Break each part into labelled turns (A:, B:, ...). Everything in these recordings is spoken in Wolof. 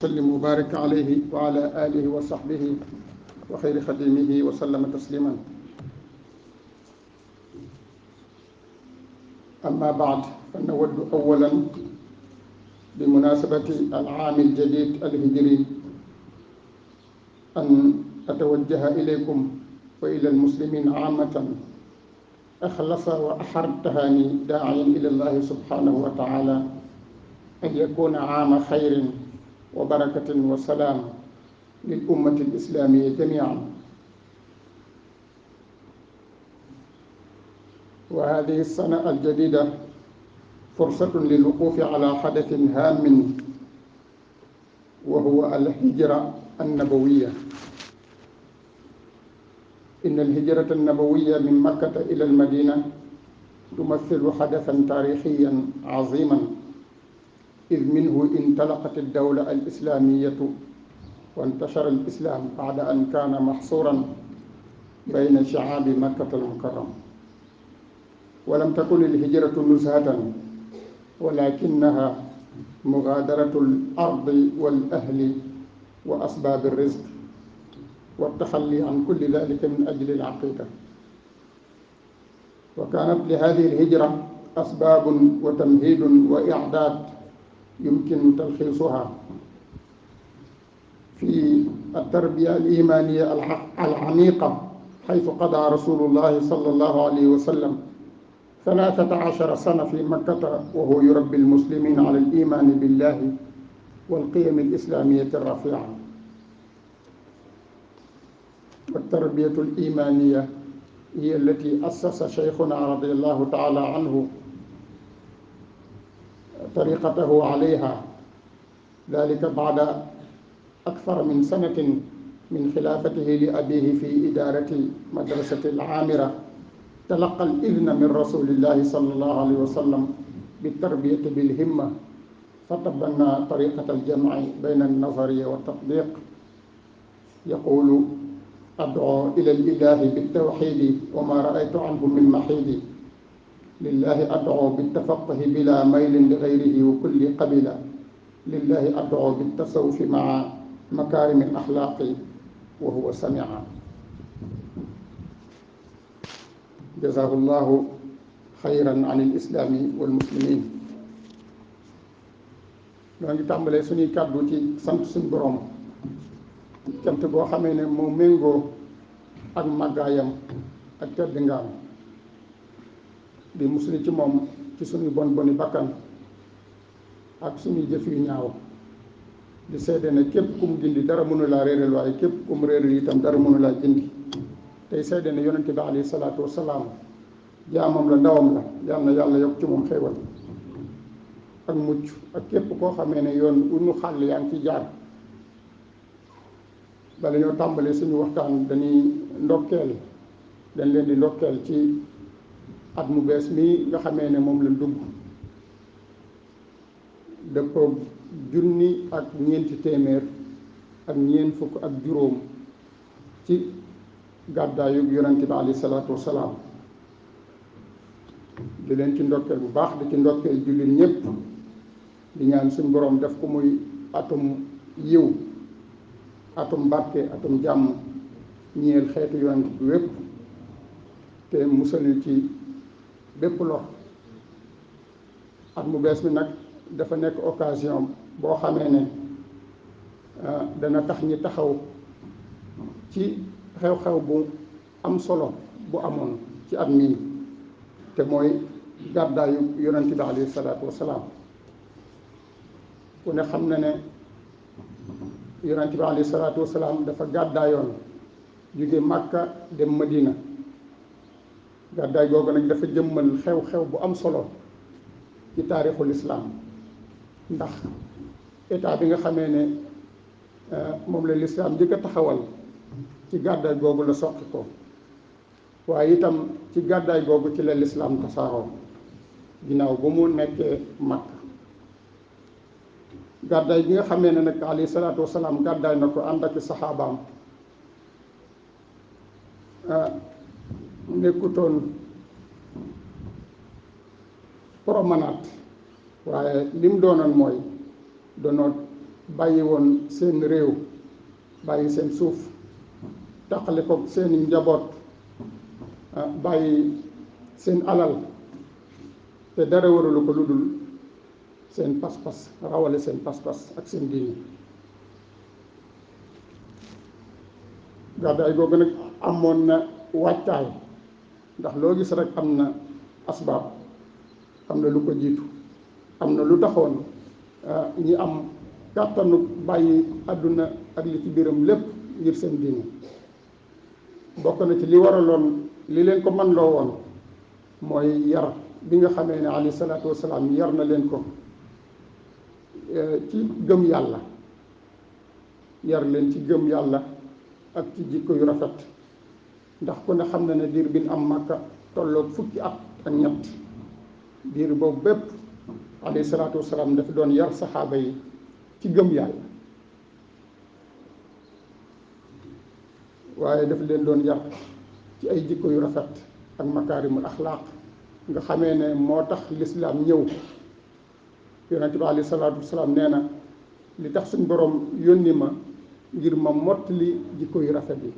A: وسلم وبارك عليه وعلى آله وصحبه وخير خديمه وسلم تسليما. أما بعد، فنود أولا بمناسبة العام الجديد الهجري أن أتوجه إليكم وإلى المسلمين عامة أخلص وأحر التهاني داعيا إلى الله سبحانه وتعالى أن يكون عام خير وبركة وسلام للأمة الإسلامية جميعا. وهذه السنة الجديدة فرصة للوقوف على حدث هام وهو الهجرة النبوية. إن الهجرة النبوية من مكة إلى المدينة تمثل حدثا تاريخيا عظيما، إذ منه انطلقت الدولة الإسلامية وانتشر الإسلام بعد أن كان محصورا بين شعاب مكة المكرمة. ولم تكن الهجرة نزهة، ولكنها مغادرة الأرض والأهل وأسباب الرزق والتخلي عن كل ذلك من أجل العقيدة. وكانت لهذه الهجرة أسباب وتمهيد وإعداد يمكن تلخيصها في التربية الإيمانية العميقة، حيث قضى رسول الله صلى الله عليه وسلم 13 سنة في مكة وهو يربي المسلمين على الإيمان بالله والقيم الإسلامية الرفيعة. والتربية الإيمانية هي التي أسس شيخنا رضي الله تعالى عنه طريقته عليها، ذلك بعد أكثر من سنة من خلافته لأبيه في إدارة مدرسة العامرة. تلقى الإذن من رسول الله صلى الله عليه وسلم بالتربية بالهمة، فتبنى طريقة الجمع بين النظرية والتطبيق. يقول: أدعو إلى الإله بالتوحيد وما رأيت عنه من محيد، لله أدعو بالتفقه بلا ميل لغيره وكل قبيلة، لله أدعو بالتصوف مع مكارم الأخلاق وهو سميع. جزاه الله خيرا عن الإسلام والمسلمين. ñoo ngi tàmbalee suñuy kàddu ci sant suñu borom, cant boo xamee ne moo méngoo ak màggaayam ak tedd ngaam, di musli ci moom ci suñuy bon boni bakkan ak suñuy jëf yu ñaaw, di seede ne képp ku mu gindi dara mënu laa réeral, waaye képp ku mu réeral itam dara mënu laa gindi. tey seede ne yonente bi alayhi salaatu wasalaam jaamam la, ndawam la. yal na yàlla yokk ci moom xéewal ak mucc, ak képp koo xamee ne yoon wu ñu xàll yaa ngi ci jaar. bala ñoo tàmbalee suñu waxtaan dañ leen di ndokkeel ci at mu bees mi nga xamee ne moom lañ dugg, dëppoo junni ak ñeenti téeméer ak ñeent fukk ak juróom ci gàddaayu yonente bi alayhi salaatu wasalaam. di leen ci ndokkeel bu baax, di ci ndokkeel jullit ñépp, di ñaan suñu borom def ko muy atum yiw, atum barke, atum jàmm ñeel xeetu yonent bi wépp, te musal ci bépp lor. at mu bees mi nag dafa nekk occasion boo xamee ne dana tax ñi taxaw ci xew-xew bu am solo bu amoon ci at mii, te mooy gàddaayu yonent bi alayhi salaatu wasalaam. ku ne xam na ne yonent bi alayhi salaatu wasalaam dafa gàddaayoon jóge Màkka dem Madina. gàddaay googu nag dafa jëmmal xew-xew bu am solo ci taarixul islaam, ndax état bi nga xamee ne moom la lislaam njëkk a taxawal ci gàddaay googu la soqi ko, waaye itam ci gàddaay googu ci la lislaam tasaaroo ginnaaw ba mu nekkee Makka. gàddaay bi nga xamee ne nag alayhi salaatu wasalaam gàddaay na ko ànd ak saxaabaam nekkutoon promenade, waaye lim doonoon mooy doonoo bàyyi woon seen réew bàyyi seen suuf taqale ko seeni njaboot bàyyi seen alal te dara waralu ko lu dul seen pas-pas rawale seen pas-pas ak seen diine. gàddaay googu nag amoon na wàccaay ndax loo gis rek am na asbaab am na lu ko jiitu am na lu taxoon ñi am kàttanu bàyyi àdduna ak li ci biiram lépp ngir seen diine. bokk na ci li waraloon li leen ko man loo woon mooy yar bi nga xamee ne alayhi salaatu wasalaam yar na leen ko ci gëm yàlla, yar leen ci gëm yàlla ak ci jikko yu rafet. ndax ku ne xam na ne diir bi ñu am Màkka tolloog fukki at ak ñett, diir boobu bépp alayhi salaatu wasalaam dafa doon yar saxaaba yi ci gëm yàlla, waaye daf leen doon yar ci ay jikko yu rafet ak makaarimul axlaaq nga xamee ne moo tax lislaam ñëw. yonente bi alayhi salaatu wasalaam nee na li tax suñ borom yónni ma ngir ma mottali jikko yu rafet yi.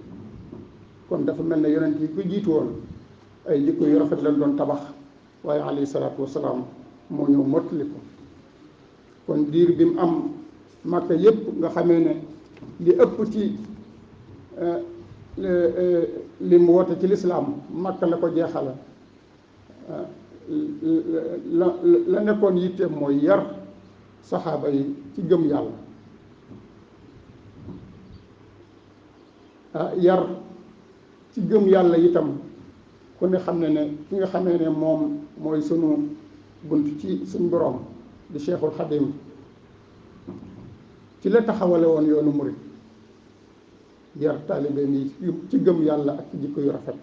A: kon dafa mel ne yonent yi ko jiitu woon ay jikko yu rafet lañ doon tabax, waaye alayhi salaatu wasalaam moo ñëw mottali ko. kon diir bi mu am Màkka yépp nga xamee ne li ëpp ci li mu woote ci lislaam Màkka la ko jeexale. la nekkoon yitteem mooy yar saxaaba yi ci gëm yàlla, yar ci gëm yàlla itam ku ne xam ne ne ki nga xamee ne moom mooy sunu bunt ci suñ boroom di Cheikhul Xadim ci la taxawale woon yoonu murit, yar taalibeem yi ci gëm yàlla ak ci jikko yu rafet.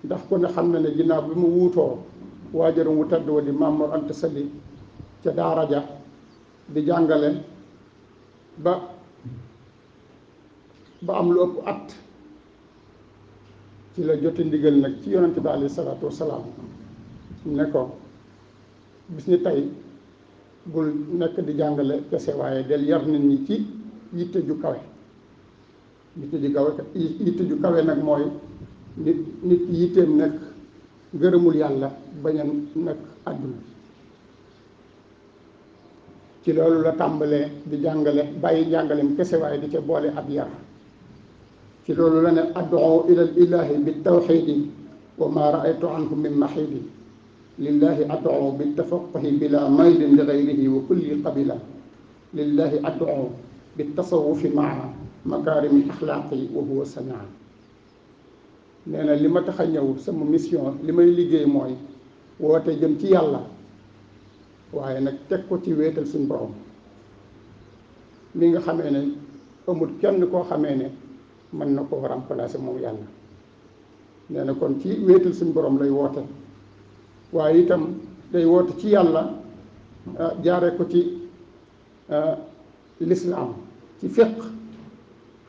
A: ndax ku ne xam na ne ginnaaw bi mu wuutoo waajuram wu tedd wa di Maam Mor Anta Sali ca daara ja di jàngale ba am lu ëpp at, ci la jote ndigal nag ci yonente bi alayhi salaatu wasalaam ne ko bis ni tey bul nekk di jàngale kese waaye del yar nit ñi ci yitte ju kawe. yitte ju kawe nag mooy nit ki yitteem nekk ngërëmul yàlla bañ a nekk àdduna. ci loolu la tàmbalee di jàngale bàyyi njàngaleem kese waaye di ca boole ab yar. ci loolu la ne ad'u ilal ilahi bi tawxidi wa ma raaytu anhu min mahidi lillahi ad'u bi tafaquhi bila maylin li gayrihi wa kulli qabila lillahi ad'u bi tasawufi maa makaarimi axlaaqi wa huwa samia. nee na li ma tax a ñëw sama mission li may liggéey mooy woote jëm ci yàlla, waaye nag teg ko ci wéetal suñ borom mi nga xamee ne amul kenn koo xamee ne mën na koo remplacer moom yàlla. nee na kon ci wéetal suñ borom lay woote, waaye itam day woote ci yàlla jaare ko ci lislaam, ci fiq,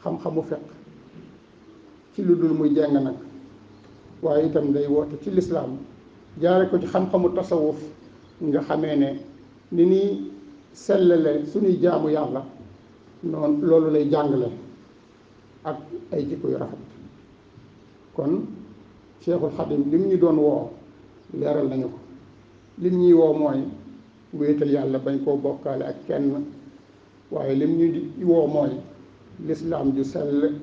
A: xam-xamu fiq ci lu dul muy jeng nag. waaye itam day woote ci lislaam jaare ko ci xam-xamu tasawuf nga xamee ne ni ñuy sellale suñuy jaamu yàlla noonu loolu lay jàngale ak ay jikko yu rafet. kon Cheikhul Xadim lim ñu doon woo leeral nañu ko. lim ñuy woo mooy wéetal yàlla bañ koo bokkaale ak kenn, waaye lim ñuy woo mooy lislaam ju sell,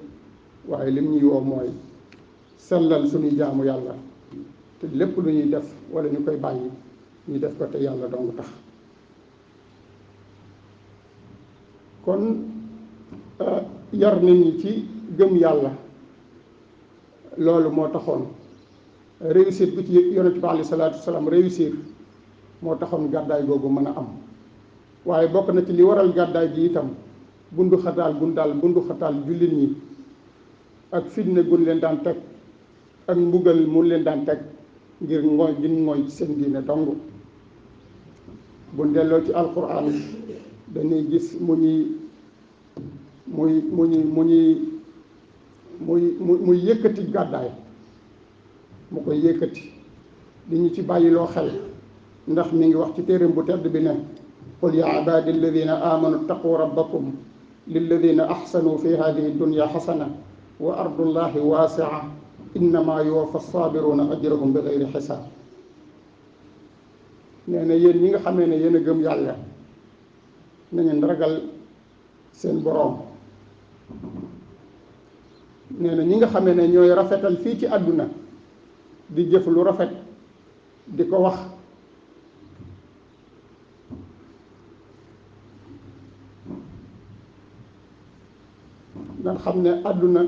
A: waaye lim ñuy woo mooy sellal suñuy jaamu yàlla te lépp lu ñuy def wala ñu koy bàyyi ñu def ko te yàlla dong tax. kon yar nit ñi ci gëm yàlla loolu moo taxoon réussir bi ci yonent bi alayhi salaatu wasalaam réussir moo taxoon gàddaay googu mën a am. waaye bokk na ci li waral gàddaay gi itam bundu xataal jullit ñi ak fitna gun leen daan teg ak mbugal mu leen daan teg ngir ngooy gin ngooy ci seen diine dong. bu delloo ci alquran dañuy gis muy yëkkati gàddaay, mu koy yëkkati di ñu ci bàyyiloo xel, ndax mi ngi wax ci téereem bu tedd bi ne qul ya ibadi alladina amanu ittaqu rabbakum lilladina ahsanu fi hadihi dunya xasana wa ardullahi wasia innama yuwaffa sabiruna ajrahum bi gayri xisaab. nee na yéen ñi nga xamee ne yéen a gëm yàlla na ngeen ragal seen boroom. nee na ñi nga xamee ne ñooy rafetal fii ci àdduna di jëf lu rafet di ko wax nga xam ne àdduna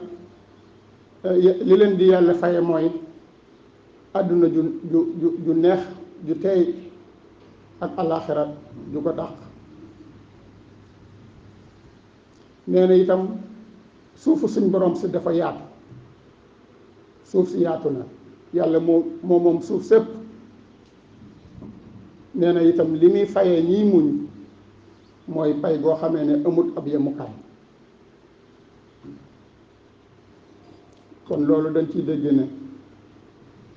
A: li leen di yàlla faye mooy àdduna ju neex ju teey ak alaaxira ju ko dàq. nee na itam suufu suñ borom si dafa yaatu, suuf si yaatu na, yàlla moom suuf sépp. nee na itam li muy fayee ñiy muñ mooy pay goo xamee ne amut ab yemukaay. kon loolu dañ ciy dégg ne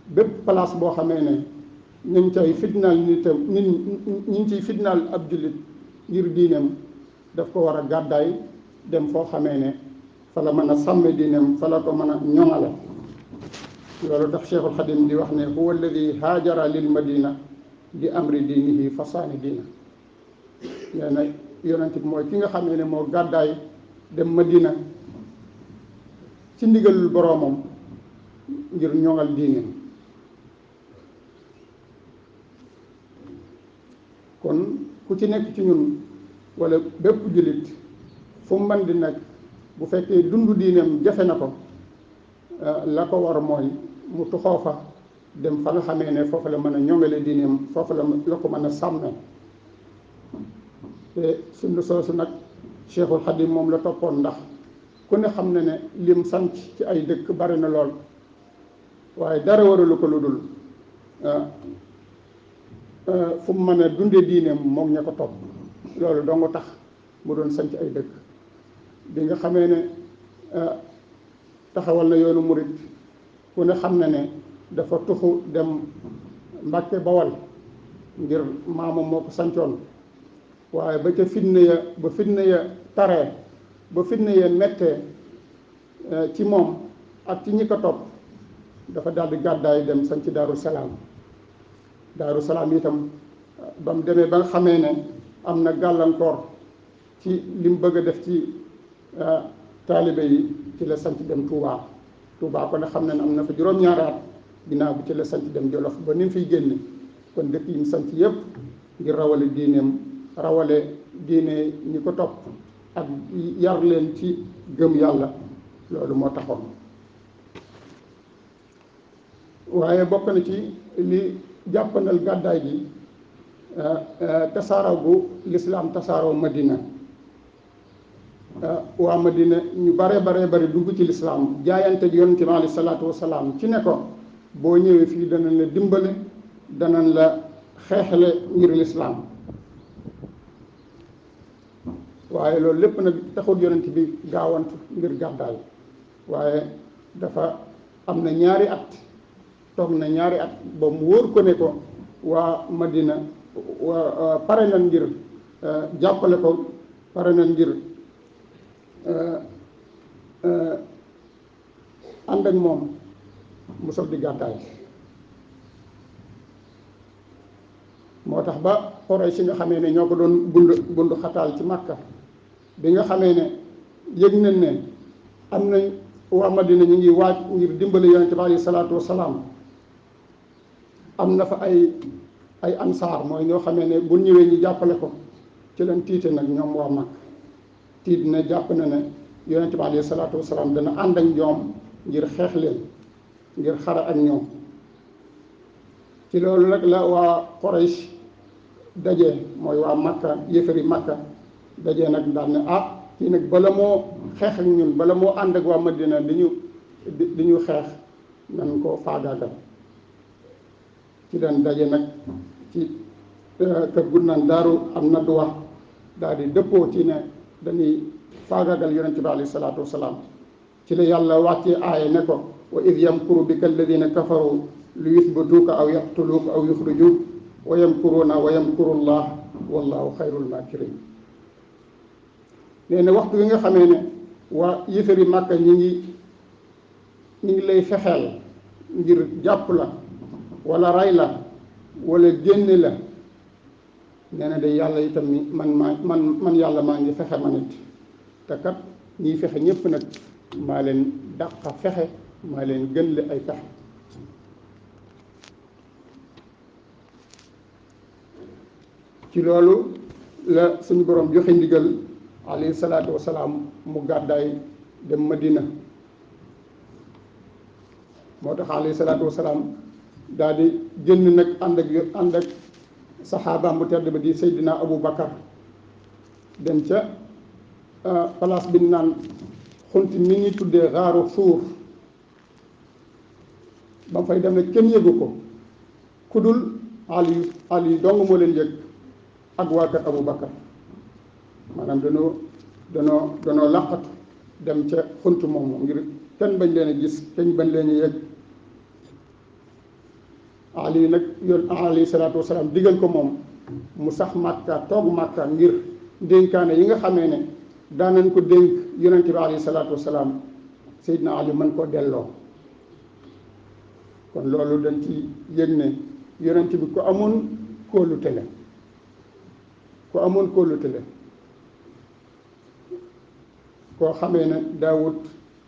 A: bépp place boo xamee ne ñu ngi cay fitnaal nitam ñu ngi ciy fitnaal ab jullit ngir diineem daf ko war a gàddaay dem foo xamee ne fa la mën a sàmm diineem fa la ko mën a ñoŋale. loolu tax Cheikhul Xadim di wax ne huwa alladi haajara lil madina di amri diinihi fasaani diina. nee na yonent bi mooy ki nga xamee ne moo gàddaay dem Madina ci ndigalul boroomam ngir ñoŋal diineem. kon ku ci nekk ci ñun walla bépp jullit fu mu mën di nekk bu fekkee dund diineem jafe na ko la ko war mooy mu tuxoo fa dem fa nga xamee ne foofu la mën a ñoŋale diineem, foofu la ko mën a sàmme. te sunna soosu nag Cheikhul Xadim moom la toppoon, ndax ku ne xam ne ne lim sanc ci ay dëkk bari na lool, waaye dara waralu ko lu dul fu mu mën a dunde diineem moom ña ko topp. loolu doo nga tax mu doon sanc ay dëkk. bi nga xamee ne taxawal na yoonu murit, ku ne xam na ne dafa tuxu dem Mbàkke Bawal ngir maamam moo ko sancoon. waaye ba ca fitna ya taree, ba fitna ya mettee ci moom ak ci ñi ko topp, dafa daldi gàddaay dem sanc Daaru Salaam. Daaru Salaam itam ba mu demee ba nga xamee ne am na gàllankoor ci li mu bëgg a def ci taalibe yi, ci la sanc dem Touba. Touba ko ne xam ne am na fa juróom-ñaari at, ginnaaw bi ci la sanc dem Jolof ba ni mu fiy génne. kon dëkk yi mu sanc yépp ngir rawale diineem, rawale diine ñi ko topp ak yar leen ci gëm yàlla, loolu moo taxoon. waaye bokk na ci li jàppandal gàddaay gi tasaaroo gu lislaam tasaaroo Madina. waa Madina ñu bare bari dugg ci lislaam, jaayante gi yonent bi alayhi salaatu wasalaam ci ne ko boo ñëwee fii danañ la dimbale, danañ la xeexale ngir lislaam. waaye loolu lépp nag taxul yonent bi gaawantu ngir gàddaay, waaye dafa am na ñaari at, toog na ñaari at ba mu wóor ko ne ko waa Madina pare nañ ngir jàppale ko, pare nañ ngir ànd ak moom, mu soog di gàddaay. moo tax ba Quraysh nga xamee ne ñoo ko doon bundu xataal ci Makka, bi nga xamee ne yëg nañ ne am nañ waa Madina ñu ngi waaj ngir dimbali yonent bi alayhi salaatu wasalaam, am na fa ay ansaar, mooy ñoo xamee ne bu ñëwee ñu jàppale ko, ci leen tiite nag ñoom waa Makka. tiit na jàpp na ne yonent bi alayhi salaatu wasalaam dana ànd ak ñoom ngir xeex leen, ngir xare ak ñoom. ci loolu nag la waa Quraysh daje, mooy waa Makka, yëfari Makka daje nag daal ne kii nag bala moo xeex ak ñun, bala moo ànd ak waa Madina di ñu xeex, nan ko faagaagal. ci leen daje nag ci kër gu naan Daaru am Nadwa, daal di dëppoo ci ne dañuy faagaagal yonent bi alayhi salaatu wasalaam. ci la yàlla wàccee aaya ne ko wa id yamkuru bika alladina kafaru li yuthbituuka aw yaqtuluuka aw yuxrijuuka wa yamkuruuna wa yamkuru llah wallahu xayrul makirin. nee na waxtu wi nga xamee ne waa yëfari Màkka ñi ngi lay fexeel ngir jàpp la wala ray la wala génne la, nee na de yàlla itam ni man yàlla maa ngi fexe ma nit, te kat ñiy fexe ñépp nag maa leen dàqa fexe, maa leen gën le ay fexe. ci loolu la suñu borom joxe ndigal alayhi salaatu wasalaam mu gàddaay dem Madina. moo tax alayhi salaatu wasalaam daal di génn nag ànd ak saxaabaam bu tedd ba di Seydina Abu Bakar dem ca place bi naan xunti ni ñuy tuddee xaaru suur. ba mu fay dem nag kenn yëgu ko ku dul Ali dong moo leen yëg ak waa kër Abu Bakar, maanaam danoo làqatu dem ca xunt moomu ngir kenn bañ leen a gis, kenn bañ leen a yëg. Ali nag yoon alayhi salaatu wasalaam digal ko moom mu sax Màkka, toog Màkka ngir dénkaane yi nga xamee ne daanañ ko dénk yonente bi alayhi salaatu wasalaam Seydina Ali mën koo delloo. kon loolu dañ ci yëg ne yonente bi ku amoon kóolute la, ku amoon kóolute la, koo xamee ne daawut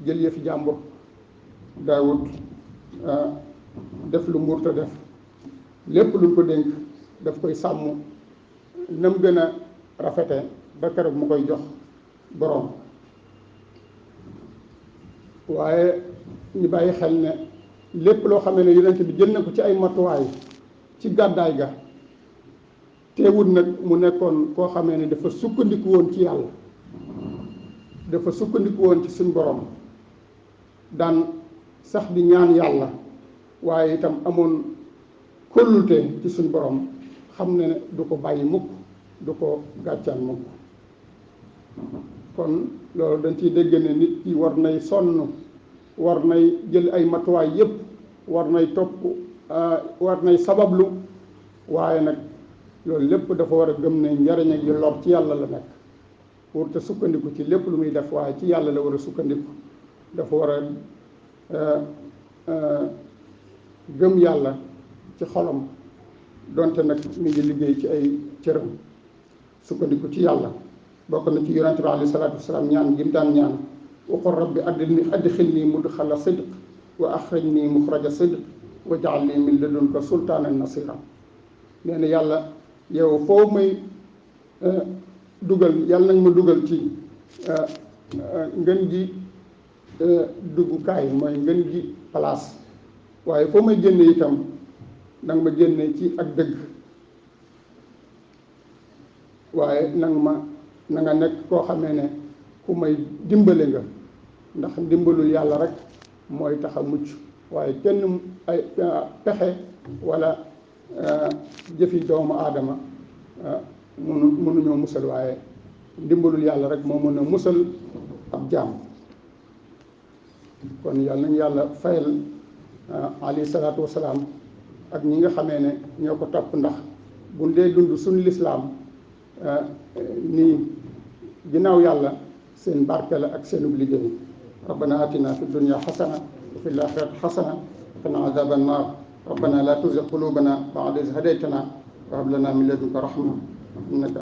A: jël yëfi jàmbur, daawut def lu mburta def, lépp lu ko dénk daf koy sàmm nam gën a rafete ba keroog mu koy jox boroom. waaye ñu bàyyi xel ne lépp loo xamee ne yonent bi jël na ko ci ay matuwaay ci gàddaay ga, teewul nag mu nekkoon koo xamee ne dafa sukkandiku woon ci yàlla, dafa sukkandiku woon ci suñ borom, daan sax di ñaan yàlla, waaye itam amoon kóllute ci suñ borom, xam ne du ko bàyyi mukk, du ko gàccaan mukk. kon loolu dañ ciy dégg ne nit ki war nay sonn, war nay jël ay matuwaay yépp, war nay topp, war nay sabablu, waaye nag loolu lépp dafa war a gëm ne njariñ ak yu lor ci yàlla la nekk. pour te sukkandiku ci lépp lu muy def, waaye ci yàlla la war a sukkandiku. dafa war a gëm yàlla ci xolam, donte nag mi ngi liggéey ci ay cëram, sukkandiku ci yàlla. bokk na ci yonente bi alayhi salaatu wasalaam ñaan gi mu daan ñaan, waqul rabbi adxilni mudxala sidq wa axrijni muxraja sidq wa ja'alni min ladunka sultaanan nasira. nee na yàlla yow foo may dugal, yàlla nag ma dugal ci ngën gi duggukaay, mooy ngën gi place, waaye foo may génne itam nanga ma génne ci ak dëgg, waaye na nga nekk koo xamee ne ku may dimbale nga, ndax dimbalul yàlla rek mooy tax a mucc, waaye kenn ay pexe wala jëfi doomu aadama mënuñoo musal, waaye dimbalul yàlla rek moo mën a musal ab jaam. kon yàlla nañu yàlla fayal alayhi salaatu wasalaam ak ñi nga xamee ne ñoo ko topp, ndax bu dee dund suñu lislaam nii ginnaaw yàlla seen barke la ak seenub liggéey. rabbana atina fi dunya xasana wa fi l-axirati xasana wa qina azaba annar. rabbana la tuzigh qulubana ba'da idh hadaytana wa hab lana min ladunka rahma innaka